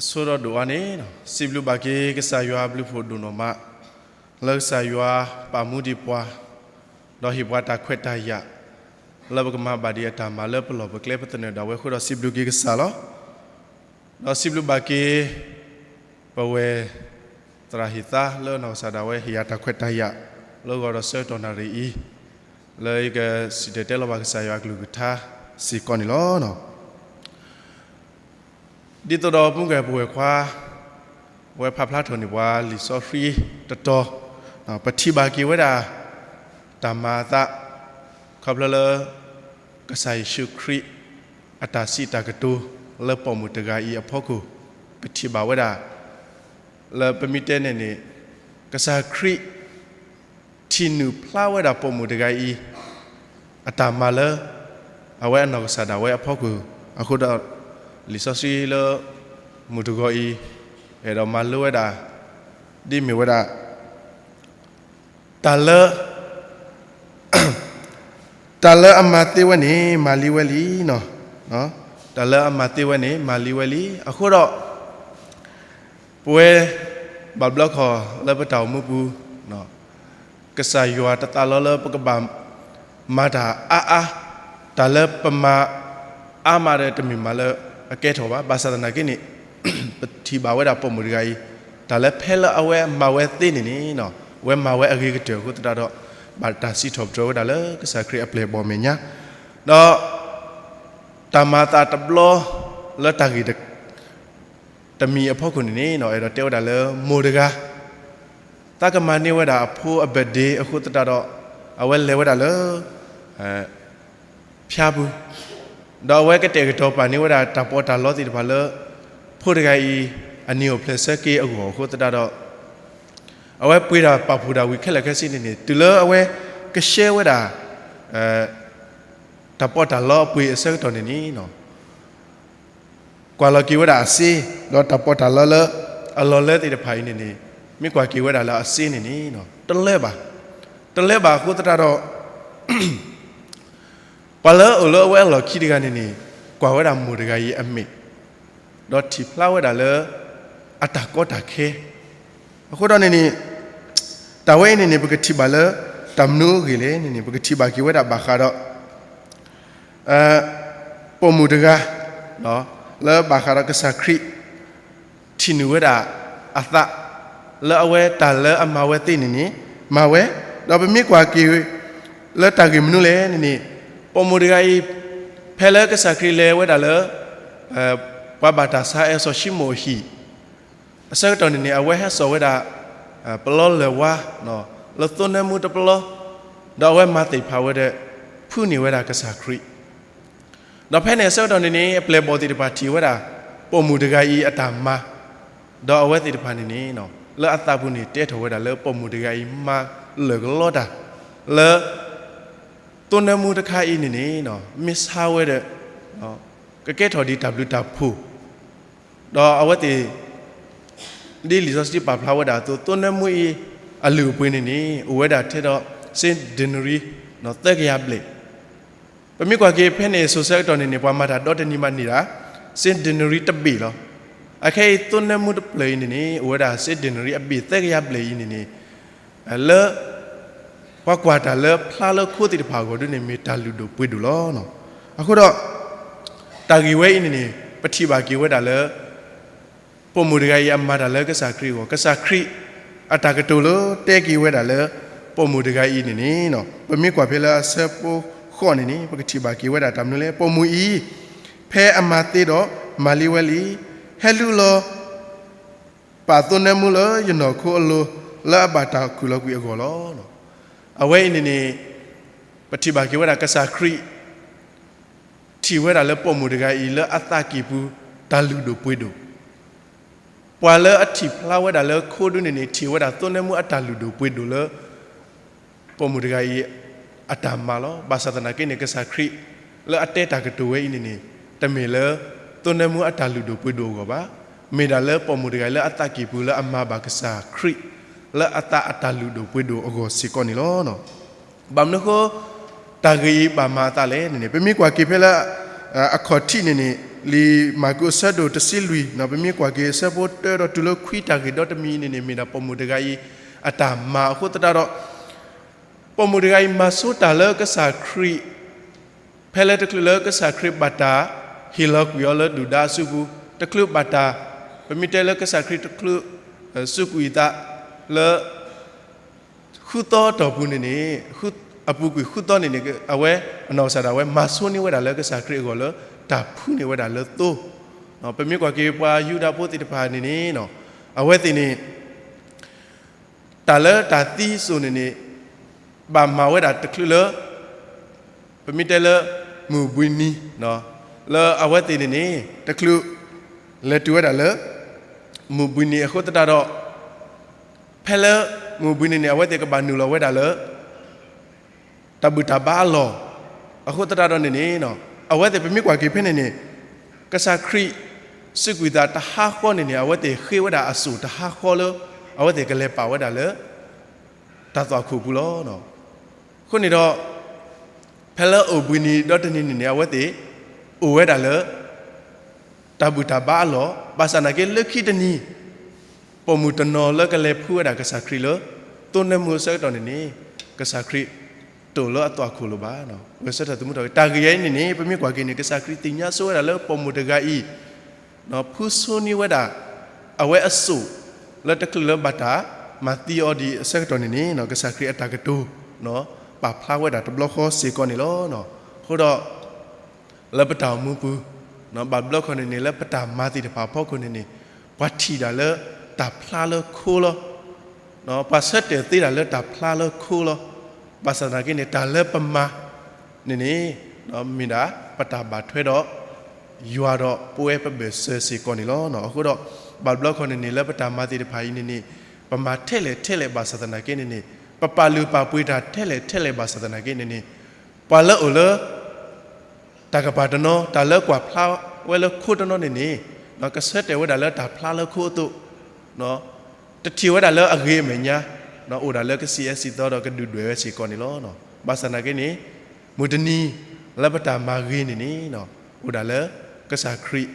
အဆိကတၢၢ်ဒိၣ်အါန့ၣ်, စံးဘျုးဘၣ်က့ၤကစၢ်ယွၤအဘျုးဖှိၣ်ဒိၣ်နီၢ်မး, လၢကစၢ်ယွၤပာ်မူဒံးပှၤ, ဒီးဟ့ၣ်ပှၤတၢ်ခွဲးတၢ်ယာ်, လၢပကမၤဘၣ်ဒံးအတၢ်မၤလၢပလီၢ်ပကျဲပသနၢၣ်ဒၣ်ဝဲအဃိဒီးစံးဘျုးက့ၤကစၢ်လီၤ. ဒီးစံးဘျုးဘၣ်က့ၤ ပဝဲ သရၣ်ဟ့ၣ်သါလၢနီၢ်ကစၢ်ဒၣ်ဝဲဟ့ၣ်ယၤတၢ်ခွဲးတၢ်ယာ် လၢဂီၤဒီးဆၢကတီၢ်နၣ်ရံၣ်အံၤ, လၢယကစံၣ်တဲၤတဲလီၤဘၣ်ကစၢ်ယွၤအကလုၢ်ကထါစ့ၢ်ကီးန့ၣ်လီၤ. ဒ်သိးဒီးပမုၢ်ကဲပဝဲၢ်ခွါ ဝဲဖးဖျါထီၣ်န့ၢ်ပှၤလံာ်စီဆှံတတီၤ, ပထံၣ်ဘၣ်က့ၤဝဲဒၣ် တၢ်မၤအသး ခီဖျိလၢ ကစၢ်ယ့ၣ်ၡူးခရံာ် အတၢ်စံးတၢ်ကတိၤလၢပိာ်မုၣ်တဂၤအံၤအဖီခိၣ်, ပထံၣ်ဘၣ်ဝဲဒၣ် လၢပမ့ၢ်တဲန့ၣ်န့ၣ် ကစၢ်ခရံာ် ထံၣ်နုာ်ဖျါဝဲဒၣ်ပိာ်မုၣ်တဂၤအံၤ အတၢ်မၤလၢ အဝဲအနီၢ်ကစၢ်ဒၣ်ဝဲအဖီခိၣ်အဃိဒီး လံာ်စီဆှံလၢ မုၢ်တဂီၤအံၤ အဲၣ်ဒိးမၤလိဝဲဒၣ် ဒ်မ့ၢ်ဝဲဒၣ် တၢ်လၢ တၢ်လၢအမၤသ့ဝဲန့ၣ် မၤလံဝဲလံ, တၢ်လၢအမၤသ့ဝဲန့ၣ် မၤလံဝဲလံ. အဃိဒီး ပဝဲ ဘၣ်ဘျီခီၣ်လၢပတၢ်အိၣ်မူပူၤ ကစၢ်ယွၤတသးလီလၢပကဘၣ်မၤတၢ်အါအါ, တၢ်လၢပမၤအါမးဒီးတမ့ၢ်မၤလၢအကဲထီၣ်ဘၣ်. ဘၣ်ဆၣ်သနာ်က့န့ၣ် ပထံၣ်ဘၣ်ဝဲဒၣ်ပိာ်မုၣ်တဂၤအံၤ တၢ်လၢဖဲလၢအဝဲမၤဝဲသ့န့ၣ်န့ၣ် အဝဲမၤဝဲအဂ့ၤကတၢၢ်အဃိသတးဒီး ဘၣ်တၢ်စံးထီၣ်ပတြၢၤဝဲဒၣ်လၢကစၢ်ခရံာ်အပျဲၢ်အဘီၣ်အမဲာ်ညါ, ဒီး တၢ်မၤအသးတဘျီ လၢတၢ်ဂ့ၢ်တ တမံၤအဖီခိၣ်န့ၣ်န့ၣ် အဲၣ်ဒိးတဲဝဲဒၣ်လၢမိၢ်တဂၤ သးကမၤန့ၢ်ဝဲဒၣ်အဖိအ birthday အဃိသတးဒီး အဝဲလဲၤဝဲဒၣ်လၢ ဖၠါပူၤ, ဒီးအဝဲကတဲာ်ကတီၤပာ်န့ၢ်ဝဲဒၣ်တၢ်ပီးတၢ်လီသ့ၣ်တဖၣ်လၢ ဖိတဂၤအံၤ အနံၤအိၣ်ဖျဲၣ်ဆၢက့ၤအဂီၢ်အဃိသတးဒီး အဝဲပှ့ၤတၢ်ပာ်ဖှိၣ်တၢ်ဝံၤခဲလၢာ်ခဲဆ့န့ၣ်န့ၣ် တုၤလၢအဝဲကရှဲဝဲဒၣ် တၢ်ပီးတၢ်လီအပှ့ၤအဆၢကတီၢ်န့ၣ်န့ၣ် ကွၢ်လီၤက့ၤဝဲဒၣ်အစ့, ဒီးတၢ်ပီးတၢ်လီလၢအလီၢ်လၢသ့ၣ်တဖၣ်အံၤန့ၣ်န့ၣ် မ့ၢ်ကွၢ်က့ၤဝဲဒၣ်လၢအစ့န့ၣ်န့ၣ် တလၢဘၣ်, တလၢဘၣ်အဃိသတးဒီး ပှၤလၢအအိၣ်လၢအဝဲအလီၢ်ခံတဂၤန့ၣ်န့ၣ် ကွၢ်ဝဲဒၣ်မိၢ်တဂၤအံၤအမဲာ်, ဒီးထံၣ်ဖျါဝဲဒၣ်လၢ အတၢ်ကီတၢ်ခဲ အဃိဒီးန့ၣ်န့ၣ် တၢ်ဝဲအံၤန့ၣ်န့ၣ် ပကထံၣ်ဘၣ်လၢ တၢ်မနုၤအဂ့ၢ်လဲၣ်န့ၣ်န့ၣ် ပကထံၣ်ဘၣ်က့ၤဝဲဒၣ်ဘၣ်ဃးဒီး ပိာ်မုၣ်တဂၤ လၢဘၣ်ဃးဒီးကစၢ်ခရံာ် ထံၣ်နုာ်ဝဲဒၣ်အသး လၢအဝဲတၢ်လၢအမၤဝဲသ့န့ၣ်န့ၣ် မၤဝဲ, ဒီးပမ့ၢ်ကွၢ်က့ၤ လၢတၢ်ဂ့ၢ်မနုၤလဲၣ်န့ၣ်န့ၣ် ပိာ်မုၣ်တဂၤအံၤ ဖဲလၢကစၢ်ခရံာ်လဲၤဝဲဒၣ်လၢ ပှၤဘၣ်တၢ်ဆါအဲၣ်စီၤၡံမိၣ်အဟံၣ် အဆၢကတီၢ်န့ၣ်န့ၣ် အဝဲဟဲစိာ်ဝဲဒၣ် ပလီလၢၢ်ဝါ လၢသိနၢမူတပလီ, ဒီးအဝဲမၤသ့ၣ်တဖၣ်ဝဲဒီး ဖုးန့ၢ်ဝဲဒၣ်ကစၢ်ခရံာ်, ဒီးဖဲန့ၣ်အဆၢကတီၢ်န့ၣ်န့ၣ် အပျဲၢ်အဘီၣ်သ့ၣ်တဖၣ်ထံၣ်ဝဲဒၣ် ပိာ်မုၣ်တဂၤအံၤအတၢ်မၤ, ဒီးအဝဲသ့ၣ်တဖၣ်န့ၣ်န့ၣ် လၢအသးပူၤန့ၣ် တဲထီၣ်ဝဲဒၣ်လၢပိာ်မုၣ်တဂၤအံၤမၤလၢာ်ကလီတၢ် လၢ သိနၢမူတခါအံၤန့ၣ်န့ၣ် မ့ၢ်ဆါဝဲဒီး ကကဲထီၣ်ဒ်တၢ်ဘျုးတၢ်ဖှိၣ်, ဒီးအဝဲသ့ၣ် ဒ်လံာ်စီဆှံပာ်ဖျါဝဲဒၣ်အသိး သိနၢမူအံၤ အလုၢ်အပှ့ၤန့ၣ်န့ၣ် အိၣ်ဝဲဒၣ်ထဲဒီး စ့ဒ့နရံ သၢကယၤဘျဲၣ်, ပမ့ၢ်ကွၢ်က့ၤဖဲန့ၣ်အစိၤဆၢကတီၢ်န့ၣ်န့ၣ် ပှၤမၤတၢ်ဒီတနံၤမးန့ၢ်ဒၣ် စ့ဒ့နရံတဘ့ၣ်လီၤ. အခဲအံၤသိနၢမူတဖျၢၣ်အံၤန့ၣ်န့ၣ် အိၣ်ဝဲဒၣ်စ့ဒ့နရံအဘ့ၣ်သၢကယၤဘျဲၣ်အံၤန့ၣ်န့ၣ် လၢ ပှၤကွၢ်တၢ်လၢဖျါလၢခိသ့ၣ်တဖၣ်အဂီၢ်ဒ်န့ၣ် မ့ၢ်တၢ်လုၢ်ဒိၣ်ပှ့ၤဒိၣ်လီၤ. အဃိဒီး တၢ်ဂ့ၢ်ဝဲအံၤန့ၣ်န့ၣ် ပထံၣ်ဘၣ်က့ၤဝဲဒၣ်လၢ ပိာ်မုၣ်တဂၤအံၤအမၤတၢ်လၢကစၢ်ခရံာ်အဂီၢ်, ကစၢ်ခရံာ် အတၢ်ကတိၤလၢတဲက့ၤဝဲဒၣ်လၢ ပိာ်မုၣ်တဂၤအံၤန့ၣ်န့ၣ် ပမ့ၢ်ကွၢ်ဖဲလၢအဆၢဖိဃိးန့ၣ်န့ၣ် ပကထံၣ်ဘၣ်က့ၤဝဲဒၣ်တၢ်မနုၤလဲၣ်, ပိာ်မုၣ်အံၤ ဖဲအမၤသ့ဒီး မၤလံဝဲလံ, ဟဲလူလီၤ ပာ်သိနၢမူလၢယနီၢ်ခိအလိၤ လၢအဘၣ်တၢ်ခူၣ်လီၤကွံာ်အဂီၢ်လီၤ. အဝဲအံၤန့ၣ်န့ၣ် ပထံၣ်ဘၣ်က့ၤဝဲဒၣ်ကစၢ်ခရံာ် ထံၣ်ဝဲဒၣ်လၢပိာ်မုၣ်တဂၤအံၤလၢအသးကံၢ်ပူၤ တၢ်လုၢ်ဒိၣ်ပှ့ၤဒိၣ်, ပှၤလၢအထံၣ်ဖျါဝဲဒၣ်လၢခိဒ်န့ၣ်န့ၣ် ထံၣ်ဝဲဒၣ်သိနၢမူအတၢ်လုၢ်ဒိၣ်ပှ့ၤဒိၣ်လၢ ပိာ်မုၣ်တဂၤအံၤ အတၢ်မၤလီၤ. ဘၣ်ဆၣ်သနာ်က့န့ၣ် ကစၢ်ခရံာ် လၢအတဲတၢ်ကတိၤဝဲအံၤန့ၣ်န့ၣ် တမ့ၢ်လၢ သိနၢမူအတၢ်လုၢ်ဒိၣ်ပှ့ၤဒိၣ်အဂီၢ်ဘၣ်. မ့ၢ်ဒၣ်လၢပိာ်မုၣ်တဂၤအံၤလၢအသးကံၢ်ပူၤလၢအမၤဘၣ်ကစၢ်ခရံာ် လၢအသးအတၢ်လုၢ်ဒိၣ်ပှ့ၤဒိၣ်အဂီၢ်စ့ၢ်ကီးန့ၣ်လီၤ. ဘၣ်မနုၤအဃိ တၢ်ဂ့ၢ်အံၤဘၣ်မၤအသးလဲၣ်န့ၣ်န့ၣ် ပမ့ၢ်ကွၢ်က့ၤဖဲလၢ အခီၣ်ထံးန့ၣ်န့ၣ် လံာ်မၢ်ကူးအဆၢဒိၣ်တဆံလွံၢ် ပမ့ၢ်ကွၢ်က့ၤအဆၢဖိတၢဒီးတုၤလၢခွံတၢ်ဂ့ၢ်ဒီတမံၤအံၤန့ၣ်န့ၣ် မ့ၢ်ဒၣ်ပိာ်မုၣ်တဂၤအံၤ အတၢ်မၤအဃိသတးဒီး ပိာ်မုၣ်တဂၤအံၤမၤဆိတၢ်လၢကစၢ်ခရံာ် ဖဲလၢတချုးလၢကစၢ်ခရံာ်ဘၣ်တၢ်ဟ့ၣ်လီၤကွံာ်အီၤလၢဒုၣ်ဒါအစုပူၤ, တချုးဘၣ်တၢ် ပမ့ၢ်တဲလၢကစၢ်ခရံာ်တချုး စူးကွံာ်အသးလၢ ဃုသီအတီၢ်ပူၤန့ၣ်န့ၣ် အပူၤကွံာ်ဃုသီန့ၣ်န့ၣ် အဝဲအနီၢ်ကစၢ်ဒၣ်ဝဲမၤဆိန့ၢ်ဝဲဒၣ်လၢကစၢ်ခရံာ်အဂီၢ်လၢ တၢ်ဖုန့ၢ်ဝဲဒၣ်လၢသိ, ပမ့ၢ်ကွၢ်က့ၤပှၤယူဒၤဖိသ့ၣ်တဖၣ်န့ၣ်န့ၣ် အဝဲသ့ၣ်န့ၣ် တၢ်လၢတၢ်သံအစိၤန့ၣ်န့ၣ် ဘၣ်မၤဝဲဒၣ်တချုးလၢ ပမ့ၢ်တဲလၢ မုၢ်ဘှံးနံၤ လၢအဝဲသ့ၣ်န့ၣ်န့ၣ် တချုး လဲၤတုၤဝဲဒၣ်လၢ မုၢ်ဘှံးနံၤအဃိသတးဒီး ဖဲလၢ မုၢ်ဘှံးနံၤန့ၣ် အဝဲသ့ၣ်ကဘၣ်နုာ်လီၤဝဲဒၣ်လၢ တၢ်ဘူၣ်တၢ်ဘါအလီၢ် အဃိသတးဒီးန့ၣ်န့ၣ် အဝဲသ့ၣ်ပမ့ၢ်ကွၢ်က့ၤဖဲန့ၣ်န့ၣ် ကစၢ်ခရံာ် စူးကွံာ်သးတဟါဃီန့ၣ်န့ၣ် အဝဲသ့ၣ်ဃ့ဝဲဒၣ်အစိၣ်တဟါဃီလၢ အဝဲသ့ၣ်ကလဲၤပာ်ဝဲဒၣ်လၢ တၢ်သွၣ်ခိၣ်ပူၤလီၤ. အဃိန့ၣ်ဒီး ဖဲလၢအိၣ်ဘှံးနံၤဒီတနံၤန့ၣ်န့ၣ် အဝဲသ့ၣ် အိၣ်ဝဲဒၣ်လၢ တၢ်ဘူၣ်တၢ်ဘါအလီၢ် ဘၣ်ဆၣ်သနာ်က့လၢခံတနံၤ ပိာ်မုၣ်တနီၤလၢကလဲၤဖှူဝဲဒၣ်ကစၢ်ခရံာ်လၢ သိနၢမူအဆၢကတီၢ်န့ၣ်န့ၣ် ကစၢ်ခရံာ် တအိၣ်လၢအသွၣ်ခိၣ်လၢၤဘၣ်. ဂဲၤဆၢထၢၣ်သမူထီၣ်က့ၤ တၢ်ဂ့ၢ်အံၤန့ၣ်န့ၣ် ပမ့ၢ်ကွၢ်က့ၤန့ၣ် ကစၢ်ခရံာ်သ့ၣ်ညါဆိဝဲဒၣ်လၢပိာ်မုၣ်တဂၤအံၤ ဖှူဆိန့ၢ်ဝဲဒၣ် အဝဲအစိၣ် လၢတချုးလၢဘၣ်တၢ် မၤသံအီၤဒံးအဆၢကတီၢ်န့ၣ်န့ၣ် ကစၢ်ခရံာ်အတၢ်ကတိၤ ပာ်ဖျါဝဲဒၣ်တဘျီဃီစ့ၢ်ကီးန့ၣ်လီၤ. အဃိဒီး လၢပတၢ်အိၣ်မူပူၤ ဘၣ်ဘျီခီန့ၣ်န့ၣ် လၢပတၢ်မၤသ့ၣ်တဖၣ်အဖီခိၣ်န့ၣ်န့ၣ် ပှၤထံၣ်ဒၣ်လၢတၢ်ဖျါလၢခိလီၤ. ပှၤဆၢတဲာ်သ့ဒၣ်လၢတၢ်ဖျါလၢခိလီၤ. ဘၣ်ဆၣ်သနာ်က့န့ၣ် တၢ်လၢပမၤန့ၣ်န့ၣ် မ့ၢ်ဒၣ်ပတၢ်ဘၣ်ထွဲဒီး ယွၤဒီးပဝဲပဘၢၣ်စၢၤစ့ၢ်ကီးန့ၣ်လီၤ. အဃိဒီး ဘၣ်ဘျီခီန့ၣ်န့ၣ် လၢပတၢ်မၤသ့ၣ်တဖၣ်အံၤန့ၣ်န့ၣ် ပမၤထဲလဲၣ်ထဲလဲၣ်ဘၣ်ဆၣ်သနာ်က့န့ၣ်န့ၣ် ပပာ်လုၢ်ပာ်ပှ့ၤတၢ်ထဲလဲၣ်ထဲလဲၣ်ဘၣ်ဆၣ်သနာ်က့န့ၣ်န့ၣ် ပှၤလၢအိၣ်လၢ တၢ်ကပၤတနီၤ တၢ်လၢကွၢ်ဖျါဝဲလၢခိတနီၤန့ၣ်န့ၣ် ကဆၢတဲာ်ဝဲဒၣ်လၢတၢ်ဖျါလၢခိအသိး တထံၣ်ဝဲဒၣ်လၢအဂ့ၤအမဲာ်ညါ အိၣ်ဒၣ်လၢကစံးအဲၣ်စံးသီဒီးကဒုၣ်ဒွဲၣ်ဝဲစ့ၢ်ကီးန့ၣ်လီၤ. ဘၣ်ဆၣ်သနာ်က့န့ၣ် မုၢ်တနံၤ လၢပတၢ်မၤဂ့ၤန့ၣ်န့ၣ် အိၣ်ဒၣ်လၢ ကစၢ်ခရံာ်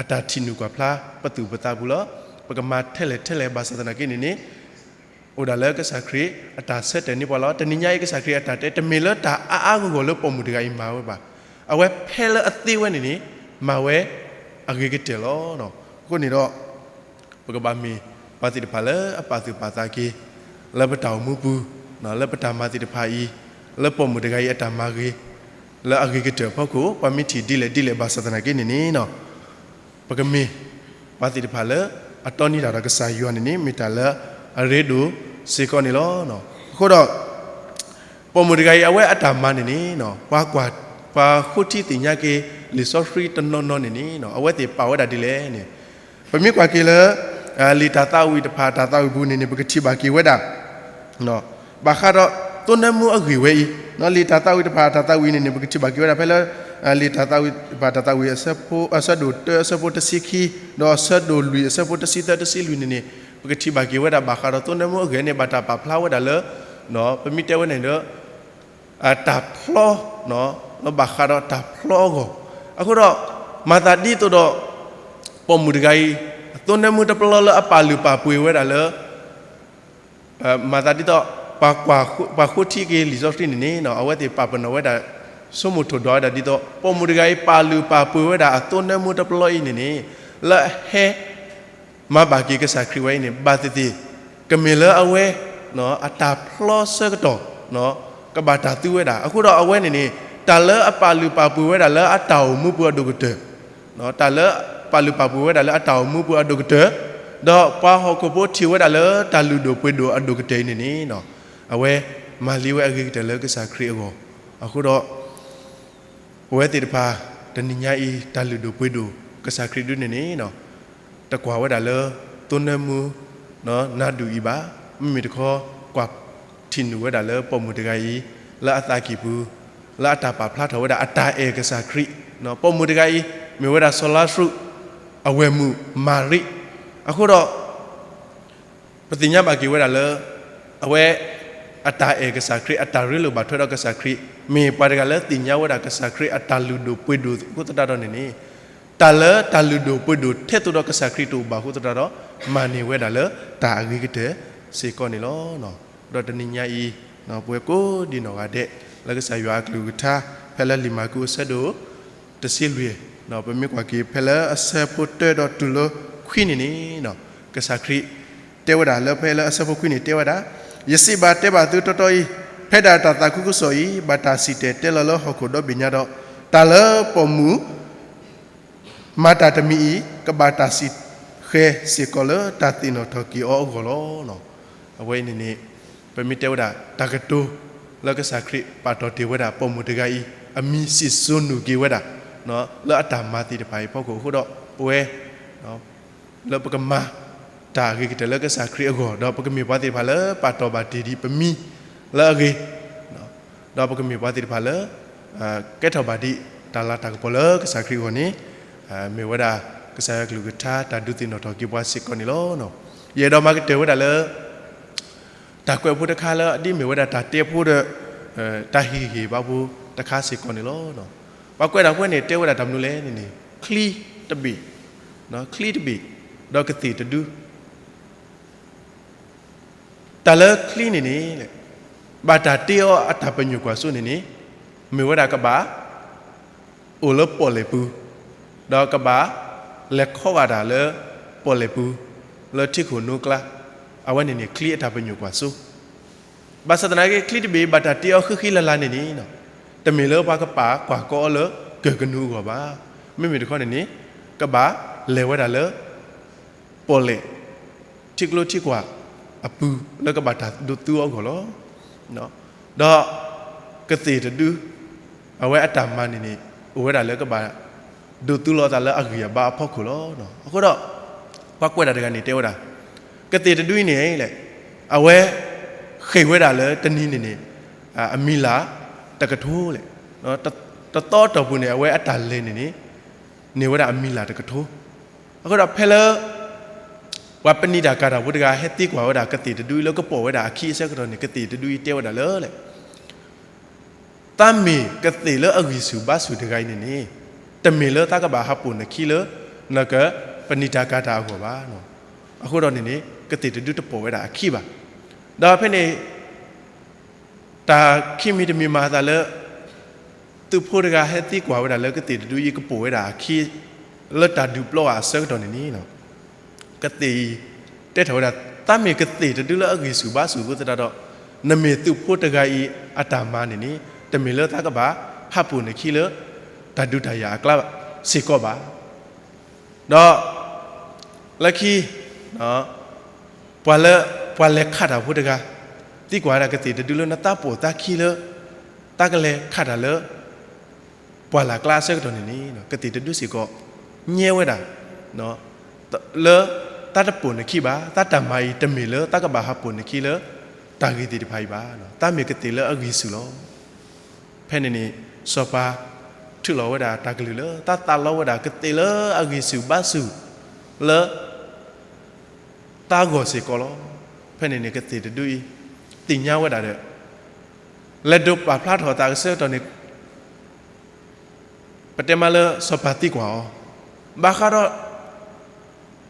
အတၢ်ထံၣ်နုာ်ကွၢ်ဖျါပသူၣ်ပသးပူၤလီၤ. ပကမၤထဲလဲၣ်ထဲလဲၣ်ဘၣ်ဆၣ်သနာ်က့န့ၣ်န့ၣ် အိၣ်ဒၣ်လၢကစၢ်ခရံာ်အတၢ်ဆၢတဲာ်န့ၢ်ပှၤလီၤ. တနံၤညါအံၤကစၢ်ခရံာ်အတၢ်တဲ တမ့ၢ်လၢတၢ်အါအါဂီၢ်ဂီၢ်လၢပိာ်မုၣ်တဂၤအံၤမၤဝဲဘၣ်. အဝဲဖဲလၢအသ့ဝဲန့ၣ်န့ၣ် မၤဝဲအဂ့ၤကတၢၢ်လီၤ. အဃိန့ၣ်ဒီး ပကဘၣ်မ့ၢ်ပှၤသ့ၣ်တဖၣ်လၢအပာ်သူၣ်ပာ်သးက့ၤ လၢပတၢ်အိၣ်မူပူၤ လၢပတၢ်မၤသ့ၣ်တဖၣ်အံၤ လၢပိာ်မုၣ်တဂၤအံၤအတၢ်မၤဂ့ၤ လၢအဂ့ၤကတၢၢ်အဖီခိၣ် ပှၤမ့ၢ်ထံၣ်ဒ်လဲၣ်ဒ်လဲၣ်ဘၣ်ဆၣ်သနာ်က့န့ၣ်န့ၣ် ပကမ့ၢ်ပှၤသ့ၣ်တဖၣ်လၢအတီနံၤတၢ်ဒီးကစၢ်ယွၤန့ၣ်န့ၣ် မ့ၢ်တၢ်လၢအရ့ဒိၣ်စ့ၢ်ကီးန့ၣ်လီၤ. အဃိဒီး ပိာ်မုၣ်တဂၤအံၤ အဝဲအတၢ်မၤန့ၣ်န့ၣ် ပှၤကွၢ် ပှၤဃိထံသ့ၣ်ညါက့ၤ လံာ်စီဆှံတနီၤနီၤန့ၣ်န့ၣ် အဝဲသ့ၣ်ပာ်ဝဲဒၣ်ဒ်လဲၣ်န့ၣ် ပမ့ၢ်ကွၢ်က့ၤလၢ လံာ်တၢ်သးဝံၣ်တဖၣ်တၢ်သးဝံၣ်ပူၤန့ၣ်န့ၣ် ပကထံၣ်ဘၣ်က့ၤဝဲဒၣ် ဘၣ်ဃးဒီးသိနၢမူအဂ့ၢ်ဝဲအံၤ လံာ်တၢ်သးဝံၣ်တဖၣ်တၢ်သးဝံၣ်န့ၣ်န့ၣ် ပကထံၣ်ဘၣ်က့ၤဝဲဒၣ်ဖဲလၢ လံာ်တၢ်သးဝံၣ်တဖၣ်တၢ်သးဝံၣ်အဆၢဒိၣ်တၢအဆၢဖိတဆံခံ ဒီးအဆၢဒိၣ်လွံၢ်အဆၢဖိတဆံသၢတဆံလွံၢ်န့ၣ်န့ၣ် ပကထံၣ်ဘၣ်က့ၤဝဲဒၣ်ဘၣ်ဃးဒီးသိနၢမူအဂ့ၢ်န့ၣ် ဘၣ်တၢ်ပာ်ဖျါဝဲဒၣ်လၢ ပမ့ၢ်တဲဝဲန့ၣ်ဒီး တၢ်ဖျီ လၢဘၣ်ဃးဒီးတၢ်ဖျီအဂီၢ် အဃိဒီး မၤသးဒ်သိးဒီး ပိာ်မုၣ်တဂၤအံၤ သိနၢမူတပလီလၢအပာ်လုၢ်ပာ်ပှ့ၤဝဲဒၣ်လၢ မၤသးဒ်သိး ပှၤဃိထံက့ၤလံာ်စီဆှံန့ၣ်န့ၣ် အဝဲသ့ၣ်ပာ်ပနီၣ်ဝဲဒၣ် ဆိကမိၣ်ထိၣ်ဒွးဝဲဒၣ်ဒ်သိး ပိာ်မုၣ်တဂၤအံၤ ပာ်လုၢ်ပာ်ပှ့ၤဝဲဒၣ်အသိနၢမူတပလီအံၤန့ၣ်န့ၣ် လၢအဟဲ မၤဘၣ်က့ၤကစၢ်ခရံာ်ဝဲအံၤန့ၣ် ဘၣ်သ့ၣ်သ့ၣ် ကမ့ၢ်လၢအဝဲ အတၢ်ဖျီဆၢကတီၢ် ကဘၣ်တၢ်သူဝဲဒၣ် အဃိဒီးအဝဲန့ၣ်န့ၣ် တၢ်လၢအပာ်လုၢ်ပာ်ပှ့ၤဝဲဒၣ်လၢအတၢ်အိၣ်မူပူၤအဒိၣ်ကတၢၢ် တၢ်လၢပာ်လုၢ်ပာ်ပှ့ၤဝဲဒၣ်လၢအတၢ်အိၣ်မူပူၤအဒိၣ်ကတၢၢ် ဒီးပှၤဟီၣ်ခိၣ်ဖိထံၣ်ဝဲဒၣ်လၢတၢ်လုၢ်ဒိၣ်ပှ့ၤဒိၣ်အဒိၣ်ကတၢၢ်အံၤန့ၣ်န့ၣ် အဝဲမၤလံဝဲအဂ့ၤကတၢၢ်လၢကစၢ်ခရံာ်အဂီၢ် အဃိဒီး ပဝဲသ့ၣ်တဖၣ် တနံၤညါအံၤ တၢ်လုၢ်ဒိၣ်ပှ့ၤဒိၣ် ကစၢ်ခရံာ်ဒုန့ၣ်န့ၣ် တကွၢ်ဝဲဒၣ်လၢ သိနၢမူ နါဒူၣ်အံၤဘၣ်. မ့မ့ၢ်တခီ ကွၢ်ထံၣ်နုာ်ဝဲဒၣ်လၢပိာ်မုၣ်တဂၤအံၤ လၢအသးကံၢ်ပူၤ လၢအတၢ်ပာ်ဖျါထီၣ်ဝဲဒၣ်အတၢ်အဲၣ်ကစၢ်ခရံာ် ပိာ်မုၣ်တဂၤအံၤ မ့ၢ်ဝဲဒၣ်စီၤလါစရူး အဝဲၢ်မုၣ်မၤရံ အဃိဒီး ပသ့ၣ်ညါဘၣ်က့ၤဝဲဒၣ်လၢ အဝဲ အတၢ်အဲၣ်ကစၢ်ခရံာ် အတၢ်ရ့လိာ်ဘၣ်ထွဲဒီးကစၢ်ခရံာ် မ့ၢ်ပှၤတဂၤလၢသ့ၣ်ညါဝဲဒၣ်ကစၢ်ခရံာ်အတၢ်လုၢ်ဒိၣ်ပှ့ၤဒိၣ်အဃိသတးဒီးန့ၣ်န့ၣ်, တၢ်လၢတၢ်လုၢ်ဒိၣ်ပှ့ၤဒိၣ်ထဲသိးဒီးကစၢ်ခရံာ်တအိၣ်ဘၣ်အဃိသတးဒီး မၤန့ၢ်ဝဲဒၣ်လၢတၢ်အဂ့ၤကတၢၢ်စ့ၢ်ကီးန့ၣ်လီၤ. ဒီးတနံၤညါအံၤ ပဝဲကိးဒံနီၢ်ဂၤဒဲး လၢကစၢ်ယွၤအကလုၢ်ကထါ ဖဲလၢလံာ်မၢ်ကူးအဆၢဒိၣ် တဆံလွံၢ်, ပမ့ၢ်ကွၢ်က့ၤဖဲလၢအဆၢဖိတၢဒီးတုၤလၢခွံန့ၣ်န့ၣ်, ကစၢ်ခရံာ်တဲဝဲဒၣ်လၢဖဲလၢအဆၢဖိခွံန့ၣ်တဲဝဲဒၣ်, ယစံးဘၣ်တဲဘၣ်သုတီတီအံၤ, ဖဲဒၣ်တၢ်သးခုကစီၣ်အံၤ ဘၣ်တၢ်စံၣ်တဲၤတဲလီၤလၢဟီၣ်ခိၣ်ဒီဘ့ၣ်ညါဒီး, တၢ်လၢပိာ်မုၣ် မၤတၢ်တမံၤအံၤ ကဘၣ်တၢ်စံၣ်ဃဲၤစ့ၢ်ကီးလၢတၢ်သ့ၣ်နီၣ်ထီၣ်က့ၤအီၤအဂီၢ်လီၤ. အဝဲအံၤန့ၣ်န့ၣ် ပမ့ၢ်တဲဝဲဒၣ်တၢ်ကတိၤ လၢကစၢ်ခရံာ်ပာ်တီၢ်တ့ၢ်ဝဲဒၣ်ပိာ်မုၣ်တဂၤအံၤ အမံၤစံၣ်စိၤနုာ်က့ၤဝဲဒၣ် လၢအတၢ်မၤသ့ၣ်တဖၣ်အံၤအဖီခိၣ်အဃိဒီး ပဝဲ လၢပကမၤ တၢ်အဂ့ၤကတၢၢ်လၢကစၢ်ခရံာ်အဂီၢ် ဒီးပကမ့ၢ်ပှၤသ့ၣ်တဖၣ်လၢပာ်တီၢ်ဘၣ်တ့ၢ်ဒံးပမံၤလၢအဂ့ၤ, ဒီးပကမ့ၢ်ပှၤသ့ၣ်တဖၣ်လၢ ကဲထီၣ်ဘၣ်ဒံးတၢ်လၤတၢ်ကပီၤလၢကစၢ်ခရံာ်အဂီၢ်န့ၣ် မ့ၢ်ဝဲဒၣ်ကစၢ်ယွၤကလုၢ်ကထါတၢ်ဒုးသ့ၣ်နီၣ်ထီၣ်က့ၤပှၤစ့ၢ်ကီးန့ၣ်လီၤ. ယအဲၣ်ဒိးမၤကတၢၢ်ဝဲဒၣ်လၢ တၢ်ကွဲးဖိတခါလၢအဒ်မ့ၢ်ဝဲဒၣ်တၢ်တဲဖိဒီး တၢ်ဟ့ၣ်ဂံၢ်ဟ့ၣ်ဘါဖိတခါစ့ၢ်ကီးန့ၣ်လီၤ. ပှၤကွဲးတၢ်ဖိန့ၣ် တဲဝဲဒၣ်တၢ်မနုၤလဲၣ်န့ၣ်န့ၣ် ချံတဘ့ၣ်, ချံတဘ့ၣ်, ဒီးကသ့ၣ်တဒု တၢ်လၢချံန့ၣ်န့ၣ် ဘၣ်တၢ်တ့အီၤအတၢ်ပညိၣ်ကွၢ်စိန့ၣ်န့ၣ် မ့ၢ်ဝဲဒၣ်ကဘၣ် အိၣ်လၢပီၣ်လဲၣ်ပူၤ, ဒီးကဘၣ်လဲၤခီဂာ်တၢ်လၢပီၣ်လဲၣ်ပူၤ လၢထံခိၣ်နိကျါ, အဝဲန့ၣ်န့ၣ် ချံအတၢ်ပညိၣ်ကွၢ်စိ ဘၣ်ဆၣ်သနာ်က့ ချံတဘ့ၣ်ဘၣ်တၢ်တ့အီၤဃံဃံလၤလၤန့ၣ်န့ၣ် တမ့ၢ်လၢပှၤကပာ်ကွၢ်ကီအီၤလၢကၢၢ်ကနူၤအဂီၢ်ဘၣ်. မ့မ့ၢ်တခီန့ၣ်န့ၣ် ကဘၣ်လဲၤဝဲဒၣ်လၢ ပီၣ်လဲၣ် ထံကျိထံကွာ်အပူၤ လၢကဘၣ်တၢ်ဒိးသူအီၤအဂီၢ်လီၤ. ဒီးကသ့ၣ်တဒု အဝဲအတၢ်မၤန့ၣ်န့ၣ် အိၣ်ဝဲဒၣ်လၢကဘၣ်ဒိးသူလီၤအသးလၢအဂံၢ်အဘါအဖီခိၣ်လီၤ. အဃိဒီး ပှၤကွဲးတၢ်တဂၤန့ၣ်တဲဝဲဒၣ် ကသ့ၣ်တဒုအံၤန့ၣ်လဲၣ် အဝဲဃ့ၢ်ဝဲဒၣ်လၢတနံၤန့ၣ်န့ၣ် အမံၤလၢ်တကထိလဲၣ်, တသီအတီၢ်ပူၤန့ၣ် အဝဲအတၢ်လဲၤန့ၣ်န့ၣ် န့ၢ်ဝဲဒၣ်အမံၤလၢ်တကထိ. အဃိဒီးဖဲလၢ ပှၤပနံာ်တၢ်ကၤတၢ်ဖိတဂၤ ဟဲသံကွၢ်ဝဲဒၣ်ကသ့ၣ်တဒုအံၤလၢကပိာ်ဝဲဒၣ်အခံအဆၢကတီၢ်န့ၣ် ကသ့ၣ်တဒုအံၤတဲဝဲဒၣ်လၢလဲၣ် သးမ့ၢ်ကသ့ၣ်လၢအဂံၢ်ဆူၣ်ဘါဆူၣ်တဂၤအံၤန့ၣ်န့ၣ် တမ့ၢ်လၢသးကဘၣ်ဟးပိာ်နခံလၢ နကပနံာ်တၢ်ကၤတၢ်အဂီၢ်ဘၣ်. အဃိဒီးန့ၣ်န့ၣ် ကသ့ၣ်တဒုတပိာ်ဝဲဒၣ်အခံဘၣ်. ဒီးဖဲန့ၣ် တၢ်ခံမံၤတမံၤမၤအသးလၢ သုးဖိတဂၤဟဲသံကွၢ်ဝဲဒၣ်လၢကသ့ၣ်တဒုအံၤကပိာ်ဝဲဒၣ်အခံ လၢတၢ်ဒုးပျီအဆၢကတီၢ်န့ၣ်န့ၣ် ကသ့ၣ်အံၤ တဲထီၣ်ဝဲဒၣ် သးမ့ၢ်ကသ့ၣ်တဒုလၢအဂံၢ်ဆူၣ်ဘါဆူၣ်အဃိသတးဒီး နမ့ၢ်သုးဖိတဂၤအံၤအတၢ်မၤန့ၣ်န့ၣ် တမ့ၢ်လၢသးကဘၣ်ဟးပိာ်နခံလၢ တၢ်ဒုးတၢ်ယၤအကျါစ့ၢ်ကီးဘၣ်. ဒီး လၢခံ ပှၤလၢ ပှၤလဲၤခးတၢ်ဖိတဂၤ သံကွၢ်ဝဲဒၣ်ကသ့ၣ်တဒုလၢနသးပိာ်သးခံလၢ သးကလဲၤခးတၢ်လၢ ပှၢ်လၢ်ကျါအဆၢကတီၢ်န့ၣ်န့ၣ် ကသ့ၣ်တဒုစ့ၢ်ကီး ညဲဝဲဒၣ် လၢ သးတပိာ်နခံဘၣ်, သးတၢ်မၤအံၤတမ့ၢ်လၢသးကဘၣ်ဟးပိာ်နခံလၢ တၢ်ဂ့ၢ်သ့ၣ်တဖၣ်အံၤဘၣ်, သးမ့ၢ်ကသ့ၣ်လၢအဂံၢ်ဆူၣ်လီၤ. ဖဲန့ၣ်န့ၣ် စီၤပၤထုးလီၤဝဲဒၣ်တၢ်ကလုၢ်လၢ သးသးလီဝဲဒၣ်ကသ့ၣ်လၢအဂံၢ်ဆူၣ်ဘါဆူၣ် လၢ သးဂီၢ်စ့ၢ်ကီးလီၤ. ဖဲန့ၣ်န့ၣ် ကသ့ၣ်တဒုအံၤ သ့ၣ်ညါဝဲဒၣ်ဒီး လဲၤဒိးပာ်ဖျါထီၣ်အသးအဆၢကတီၢ်န့ၣ် ပတဲမးလၢစီၤပၤသံကွၢ်အီၤ, ဘၣ်ဃး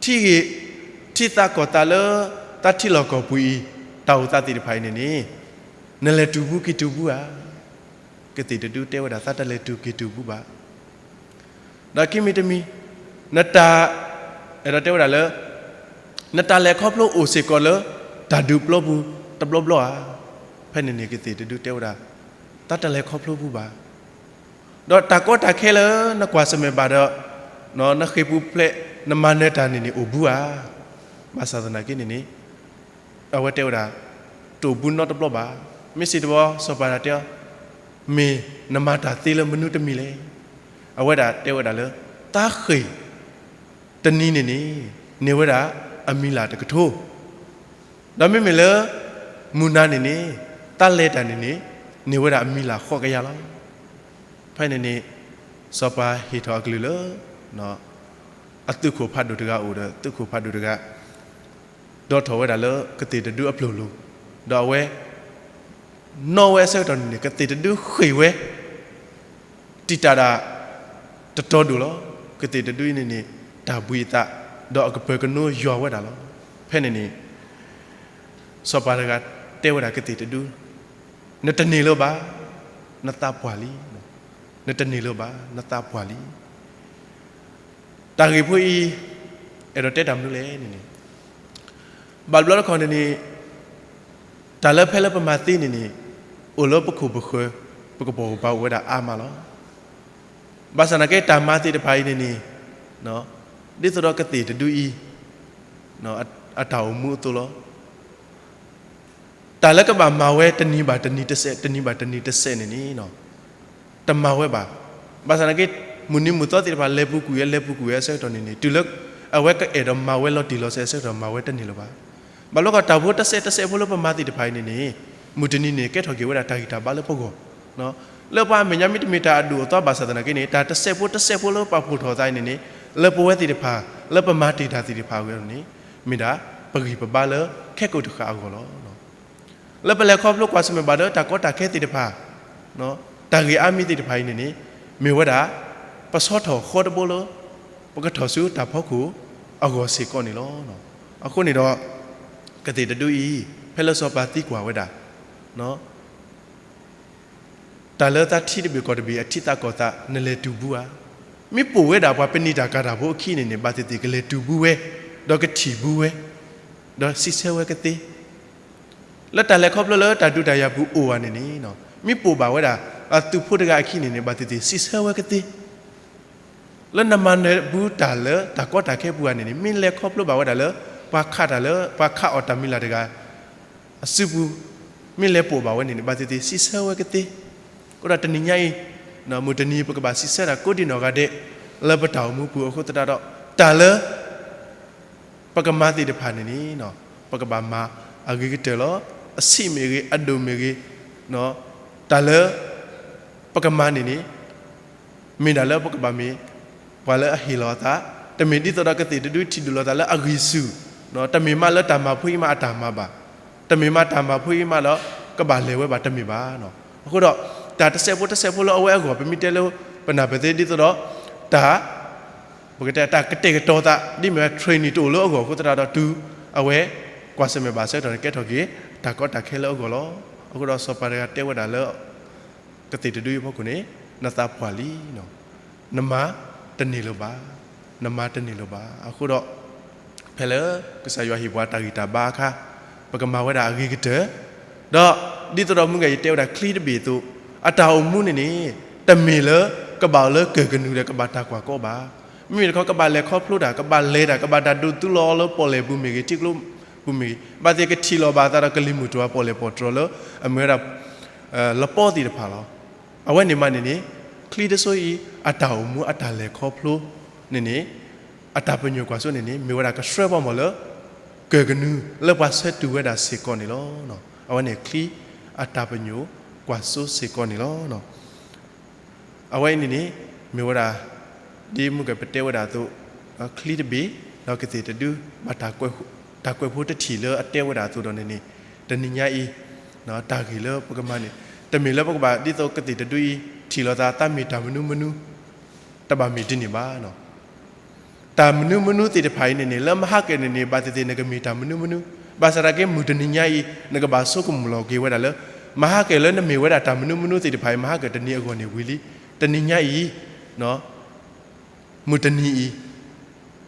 ဒီး ထံဂ့ၢ် ထံသးကီၢ်သးလၢ သးထံလီၢ်ကီၢ်ပူၤအံၤ တၢ်အိၣ်သးသ့ၣ်တဖၣ်အံၤန့ၣ်န့ၣ် နလဲၤတူၢ်ပူၤက့ၤတူၢ်ပူၤဧါ. ကသ့ၣ်တဒုတဲဝဲဒၣ် သးတလဲၤတူၢ်က့ၤတူၢ်ပူၤဘၣ်. ဒီးခံမံၤတမံၤ နတၢ် အဲၣ်ဒိးတဲဝဲဒၣ်လၢ နတၢ်လဲၤခီဖျိအိၣ်စ့ၢ်ကီးလၢ တၢ်ဒုးပျီပူၤတဘျီဘျီဧါ. ဖဲန့ၣ်န့ၣ် ကသ့ၣ်တဒုတဲဝဲဒၣ် သးတလဲၤခီဖျိပူၤဘၣ်. ဒီးတၢ်ကီတၢ်ခဲလၢနကွၢ်ဆၢၣ်မဲာ်ဘၣ်ဒီး နဃ့ၢ်ပူၤဖျဲး နမၤနၢၤတၢ်န့ၣ်န့ၣ် အိၣ်ဘူးဧါ. ဘၣ်ဆၣ်သနာ်က့န့ၣ်န့ၣ် အဝဲတဲဝဲဒၣ် တအိၣ်ဘူးနီတဘျီဘၣ်. မ့ၢ်စံးတဘျီ စီၤပၤဒၣ်တဲအီၤ မ့ၢ်နမၤတၢ်သ့လၢမနုၤတမံၤလဲၣ်. အဝဲဒၣ်တဲဝဲဒၣ်လၢ သးဃ့ၢ် တနံၤန့ၣ်န့ၣ် န့ၢ်ဝဲဒၣ်အမံၤလၢ်တကထိ ဒီးမ့မ့ၢ်လၢ မုၢ်နၤန့ၣ်န့ၣ် သးလဲၤတၢ်န့ၣ်န့ၣ် န့ၢ်ဝဲဒၣ်အမံၤလၢ်ဃိးကယၤလီၤ. ဖဲန့ၣ်န့ၣ် စီၤပၤဟ့ၣ်ထီၣ်အကလုၢ်လၢ အသုးခိၣ်ဖးဒိၣ်တဂၤအိၣ်ဒီး သုးခိၣ်ဖးဒိၣ်တဂၤ ဒီးထီၣ်ဝဲဒၣ်လၢကသ့ၣ်တဒုအပျိၢ်လိၤ, ဒီးအဝဲ နီၣ်ဝဲအဆၢကတီၢ်န့ၣ်န့ၣ် ကသ့ၣ်တဒုဃ့ၢ်ဝဲ တံာ်တာ်ဒၣ်တတီၤဒိၣ်လီၤ. ကသ့ၣ်တဒုအံၤန့ၣ်န့ၣ် တၢ်ဘှံးအသး ဒီးအကပၢၤကနိယွၤဝဲဒၣ်လီၤ. ဖဲန့ၣ်န့ၣ် စီၤပၤတဂၤတဲဝဲဒၣ်ကသ့ၣ်တဒု, နတန့ၢ်လၢၤဘၣ်, နသးပှၢ်လံ. နတန့ၢ်လၢၤဘၣ်, နသးပှၢ်လံ. တၢ်ဂ့ၢ်ဖိအံၤ အဲၣ်ဒိးတဲတၢ်မနုၤလဲၣ်န့ၣ်န့ၣ် ဘၣ်ဘျီတခီန့ၣ်န့ၣ် တၢ်လၢဖဲလၢပမၤသ့န့ၣ်န့ၣ် အိၣ်လၢပခိၣ်ပဃၢၤ ပကပိာ်ကပၤအိၣ်ဝဲဒၣ်အါမးလီၤ. ဘၣ်ဆၣ်သနာ်က့ တၢ်မၤသ့ၣ်တဖၣ်အံၤန့ၣ်န့ၣ် ဒ်သိးဒီးကသ့ၣ်တဒုအံၤ အတၢ်အိၣ်မူအသိးလီၤ. တၢ်လၢကဘၣ်မၤဝဲတနံၤဘၣ်တနံၤတစဲး တနံၤဘၣ်တနံၤတစဲးန့ၣ်န့ၣ် တမၤဝဲဘၣ်. ဘၣ်ဆၣ်သနာ်က့ မုၢ်နံၤမုၢ်သီသ့ၣ်တဖၣ် လဲၤပူၤကွံာ်ဝဲ လဲၤပူၤကွံာ်ဝဲအဆၢကတီၢ်န့ၣ်န့ၣ် တုၤလၢအဝဲကအဲၣ်ဒိးမၤဝဲလီၤတံၢ်လီၤဆဲးအဆၢကတီၢ် မၤဝဲတန့ၢ်လၢၤဘၣ်. ဘၣ်လီၤကီး တၢ်ဖိတစဲးတစဲးဖိလၢပမၤသ့ၣ်တဖၣ်အံၤန့ၣ်န့ၣ် မုၢ်တနံၤန့ၣ် ကဲထီၣ်က့ၤဝဲဒၣ်တၢ်ဂံၢ်တၢ်ဘါလၢပဂီၢ် လၢပှၤအမဲာ်ညါ မ့တမ့ၢ်တၢ်အဒိၣ်အသီဘၣ်ဆၣ်သနာ်က့န့ၣ် တၢ်တစဲးဖိတစဲးဖိလၢပာ်ဖှိၣ်ထီၣ်အသးအံၤန့ၣ်န့ၣ် လၢပဝဲသ့ၣ်တဖၣ် လၢပမၤတ့ၢ်တၢ်သ့ၣ်တဖၣ်အဂီၢ်န့ၣ် မ့ၢ်ဒၣ်ပဂံၢ်ပဘါလၢခဲကိာ်တဃၣ်အဂီၢ်လီၤ. လၢပလဲၤခီဖျိကွၢ်ဆၢၣ်မဲာ်ဘၣ်ဒီးတၢ်ကီတၢ်ခဲသ့ၣ်တဖၣ် တၢ်ဂ့ၢ်အါမံၤသ့ၣ်တဖၣ်အံၤန့ၣ်န့ၣ် မ့ၢ်ဝဲဒၣ် ပဆီထီၣ်ဃီတဘိလၢ ပကထီၣ်ဆူတၢ်ဖီခိၣ်အဂီၢ်စ့ၢ်ကီးန့ၣ်လီၤ. အဃိန့ၣ်ဒီး ကသ့ၣ်တဒုအံၤ ဖဲလၢစီၤပၤသံကွၢ်ဝဲဒၣ် တၢ်လၢသးထံတဘ့ၣ်ကီၢ်တဘ့ၣ်အထံသးကီၢ်သး နလဲၤတူၢ်ဘၣ်ဧါ. မ့ၢ်ပိာ်ဝဲဒၣ်ပှၤပနံာ်တၢ်ကၤတၢ်ဖိအခံန့ၣ်န့ၣ် ဘၣ်သ့ၣ်သ့ၣ်ကလဲၤတူၢ်ဘၣ်ဝဲ ဒီးကထံၣ်ဘၣ်ဝဲ ဒီးစံးဆၢဝဲကသ့ လၢတၢ်လဲၤခီဖျိလၢတၢ်ဒုးတၢ်ယၤပူၤအိၣ်ဧါန့ၣ်န့ၣ် မ့ၢ်ပိာ်ဘၣ်ဝဲဒၣ် အသုးဖိတဂၤအခံန့ၣ်န့ၣ် ဘၣ်သ့ၣ်သ့ၣ်စံးဆၢဝဲကသ့ လၢနမၤနၢၤဘၣ်တၢ်လၢတၢ်ကီတၢ်ခဲပူၤဧါန့ၣ်န့ၣ် မ့ၢ်လဲၤခီဖျိဘၣ်ဝဲဒၣ်လၢ ပှၤခးတၢ်လၢ ပှၤခးအီၣ်တၢ်မံၤလၢ်တဂၤ အစုပူၤ မ့ၢ်လဲၤပိာ်ဘၣ်ဝဲန့ၣ်န့ၣ် ဘၣ်သ့ၣ်သ့ၣ်စံးဆၢဝဲကသ့. အဃိဒီးတနံၤညါအံၤ မုၢ်တနံၤပကဘၣ်စံးဆၢတၢ်ကိးဒံးနီၢ်ဂၤဒဲး လၢပတၢ်အိၣ်မူပူၤအဃိသတးဒီး တၢ်လၢ ပကမၤသ့ၣ်တဖၣ်န့ၣ်န့ၣ် ပကဘၣ်မၤအဂ့ၤကတၢၢ်လီၤ. အဆံးမ့ၢ်ဂ့ၤ အဒိၣ်မ့ၢ်ဂ့ၤ တၢ်လၢ ပကမၤန့ၣ်န့ၣ် မ့ၢ်ဒၣ်လၢပကဘၣ်မ့ၢ် ပှၤလၢအဟ့ၣ်လီၤအသး, တမ့ၢ်ဒ်သိးဒီးကသ့ၣ်တဒုထံၣ်ဒုၣ်လီၤသးလၢအဂံၢ်ဆူၣ်, တမ့ၢ်မးလၢတၢ်မၤဖိအံၤမးအတၢ်မၤဘၣ်, တမ့ၢ်မးတၢ်မၤဖိအံၤမးဒီး ကဘၣ်လဲၤဝဲဘၣ်တမ့ၢ်ဘၣ်. အဃိဒီး တၢ်တစဲးဖိတစဲးဖိလၢအဝဲအဂီၢ် ပမ့ၢ်တဲလၢ ပနၢ်ပၢၢ်သ့ဒ်သိးဒီး တၢ် ပကတဲတၢ်ကတဲာ်ကတီၤသး ဒ်မ့ၢ်ဝဲ training တအိၣ်လၢအဂီၢ်အဃိသတးဒီး တုၤအဝဲ ကွၢ်ဆၢၣ်မဲာ်ဘၣ်ဆၢကတီၢ်န့ၣ် ကဲထီၣ်က့ၤ တၢ်ကီတၢ်ခဲလၢအဂီၢ်လီၤ. အဃိဒီးစီၤပၤတဂၤတဲဝဲဒၣ်လၢ ကသ့ၣ်တဒုအံၤအဖီခိၣ်န့ၣ် နသးပှၢ်လံ, နမၤတန့ၢ်လၢၤဘၣ်, နမၤတန့ၢ်လၢၤဘၣ်. အဃိဒီး ဖဲလၢကစၢ်ယွၤဟ့ၣ်ပှၤတၢ်ဂံၢ်တၢ်ဘါအခါ ပကမၤဝဲဒၣ်အဂ့ၤကတၢၢ်, ဒီးဒ်သိးဒီးမုၢ်ဂၤယတဲဝဲဒၣ်ချံတဘ့ၣ်အသိး, အတၢ်အိၣ်မူန့ၣ်န့ၣ် တမ့ၢ်လၢကဘၣ်အိၣ်လၢကၢၣ်ကနူၤဒီးကဘၣ်တၢ်ကွၢ်ကီဘၣ်. မ့မ့ၢ်တခီ ကဘၣ်လဲၤခီဖျိတၢ်, ကဘၣ်လဲၤတၢ်, ကဘၣ်တၢ်ဒိးသူလီၤလၢပီၣ်လဲၣ်ပူၤမ့ၢ်ဂ့ၤ, ထံကျိပူၤမ့ၢ်ဂ့ၤ, ဘၣ်သ့ၣ်ကထံၣ်လီၤဘၣ်အသးဒီးကလံၤမုၢ်တြီၤပီၣ်လဲၣ်ပီၣ်တြီၤလၢ အမ့ၢ်ဝဲဒၣ် လပီသ့ၣ်တဖၣ်လီၤ. အဝဲန့ၣ်မးန့ၣ်န့ၣ် ချံတစိအံၤ အတၢ်အိၣ်မူအတၢ်လဲၤခီဖျိန့ၣ်န့ၣ် အတၢ်ပညိၣ်ကွၢ်စိန့ၣ်န့ၣ် မ့ၢ်ဝဲဒၣ်ကဆှၢပှၤမၢ်လၢ ကၢၣ်ကနူၤလၢပှၤဆၢတူၢ်ဝဲဒၣ်စ့ၢ်ကီးန့ၣ်လီၤ. အဝဲန့ၣ်ချံအတၢ်ပညိၣ်ကွၢ်စိစ့ၢ်ကီးန့ၣ်လီၤ. အဝဲအံၤန့ၣ်န့ၣ် မ့ၢ်ဝဲဒၣ် ဒ်မုၢ်ဂၤပတဲဝဲဒၣ်အသိး ချံတဘ့ၣ် ဒီးကသ့ၣ်တဒု ဘၣ်တၢ်ကွဲးဖိတထံၣ်လၢအတဲဝဲဒၣ်အသိးဒီးန့ၣ်န့ၣ် တနံၤညါအံၤ တၢ်ဂ့ၢ်လၢပကမၤန့ၣ် တမ့ၢ်လၢပကဘၣ်ဒ်သိးကသ့ၣ်တဒုအံၤ ထံၣ်လီၤသး သးမ့ၢ်တၢ်မနုၤမနုၤ တဘၣ်မ့ၢ်ဒ်န့ၣ်ဘၣ်. တၢ်မနုၤမနုၤသ့ၣ်တဖၣ်အံၤန့ၣ်န့ၣ် လၢမဟါကၢၣ်န့ၣ်န့ၣ် ဘၣ်သ့ၣ်သ့ၣ်နကမ့ၢ်တၢ်မနုၤမနုၤ, ဘၣ်ဆၣ်သနာ်က့ မုၢ်တနံၤညါအံၤ နကဘၣ်ဆိကမိၣ်လီၤက့ၤဝဲဒၣ်လၢ မဟါကၢၣ်လၢနမ့ၢ်ဝဲဒၣ်တၢ်မနုၤမနုၤသ့ၣ်တဖၣ်အံၤ မဟါကၢၣ်တနံၤအဂီၢ်န့ၣ်ဝံၤလံ. တနံၤညါအံၤ မုၢ်တနံၤအံၤ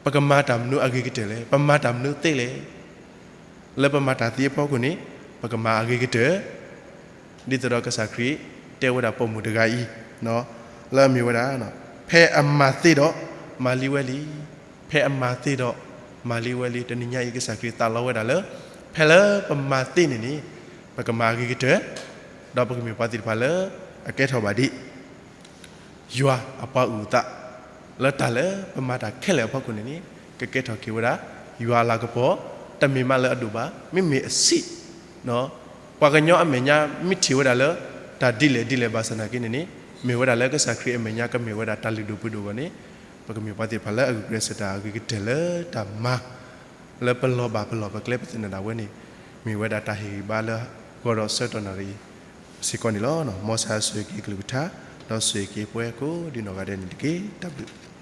ပကမၤတၢ်မနုၤအဂ့ၤကတၢၢ်လဲၣ်, ပမၤတၢ်မနုၤသ့လဲၣ်. လၢပမၤတၢ်သ့အဖီခိၣ်န့ၣ် ပကမၤအဂ့ၤကတၢၢ် ဒ်သိးဒီးကစၢ်ခရံာ်တဲဝဲဒၣ်ပိာ်မုၣ်တဂၤအံၤ လၢအမ့ၢ်ဝဲဒၣ် ဖဲအမၤသ့ဒီး မၤလံဝဲလံ, ဖဲအမၤသ့ဒီး မၤလံဝဲလံ. တနံၤညါအံၤ ကစၢ်ခရံာ်သးလီဝဲဒၣ်လၢ ဖဲလၢပမၤသ့န့ၣ်န့ၣ် ပကမၤအဂ့ၤကတၢၢ် ဒီးပကမ့ၢ်ပှၤသ့ၣ်တဖၣ်လၢအကဲထီၣ်ဘၣ်ဒ် ယွၤအပှၤအုၣ်အသး လၢတၢ်လၢပမၤတၢ်ခဲလၢာ်အဖီခိၣ်န့ၣ်န့ၣ် ကကဲထီၣ်က့ၤဝဲဒၣ် ယွၤအလၤကပီၤ တမ့ၢ်မးလၢအဒိၣ်ဘၣ်, မ့မ့ၢ်အဆံး ပှၤကညီအမဲာ်ညါ မ့ၢ်ထံၣ်ဝဲဒၣ်လၢ တၢ်ဒ်လဲၣ်ဒ်လဲၣ်ဘၣ်ဆၣ်သနာ်က့န့ၣ်န့ၣ် မ့ၢ်ဝဲဒၣ်လၢကစၢ်ခရံာ်အမဲာ်ညါ ကမ့ၢ်ဝဲဒၣ်တၢ်လုၢ်ဒိၣ်ပှ့ၤဒိၣ်အဂီၢ်န့ၣ် ပကမ့ၢ်ပှၤသ့ၣ်တဖၣ်လၢအဂုာ်ကျဲးစၢးတၢ်အဂ့ၤကတၢၢ်လၢတၢ်မၤ လၢပလီၢ်ဘၣ်ပလီၢ်ပကျဲပသနၢၣ်ဒၣ်ဝဲန့ၣ် မ့ၢ်ဝဲဒၣ်တၢ်ဟ့ၣ်ဂံၢ်ဘါလၢ ဂီၤဒီးဆၢကတီၢ်နၣ်ရံၣ် စ့ၢ်ကီးန့ၣ်လီၤ. မ်ကစၢ်ယွၤဆိၣ်ဂ့ၤက့ၤကလုၢ်ကထါ, ဒီးဆိၣ်ဂ့ၤက့ၤပှၤကိးဒံနီၢ်ဂၤဒဲးန့ၣ်တက့ၢ်. တၢ်ဘျုး